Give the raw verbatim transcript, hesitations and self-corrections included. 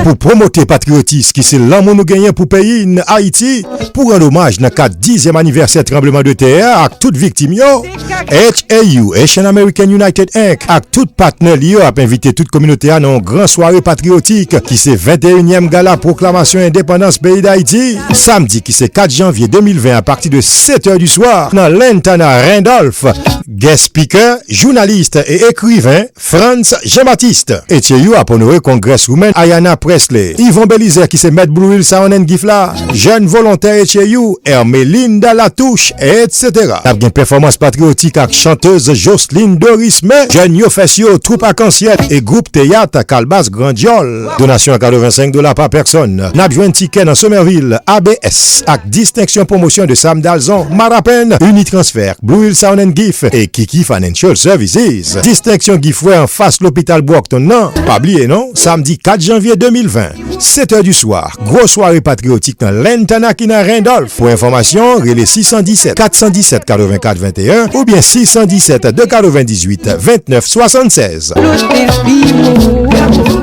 Pou pwomote patriyotis ki se lanmou nou genyen pou peyi n, Ayiti, pou rann omaj nan kad dizyèm anivèsè tranbleman de tè a ak tout viktim yo, H A U, Haitian American United Inc, ak tout patnè li yo ap envite tout kominote a nan yon gran sware patriyotik ki se venteyinyèm gala pwoklamasyon endepandans peyi Dayiti, samdi ki se kat janvye de mil ven apati de sèt è di swa nan Lantana Randolph. Guest speaker, jounalis e ekriven Frantz Jean-Baptiste. H A U ap onore congresswoman Ayanna Pressley, Yvon Belizaire ki se mèt Blue Hill Sound and Gift la, jèn volontè H A U, Hermelinda Latouche, etsetera. N ap gen pèfòmans patriyotik ak chantez Jocelyne Doris, men jèn yo fès yo, twoup Akansyèl e gwoup teyat Kalbas Grandyòl. Donasyon a katrevensenk dola pa pèsòn. N ap jwenn tikè nan Somerville, A B S, ak distenksyon pwomosyon de Sam Dalzon, Marapen, Unitransfer, Blue Hill Sound and Gift e Kiki Financial Services. Distenksyon giftware anfas lopital Brockton nan. Pa bliye non, samdi kat janvye de mil ven, sèt è di swa, gwo sware patriyotik nan Lantana ki nan Randolph. Pou enfòmasyon, rele sis san disèt, kat san disèt, katrevenkat venteyen oubyen sis san disèt, de katrevendizuit, vennèf swasannsèz. Lòt epi mou.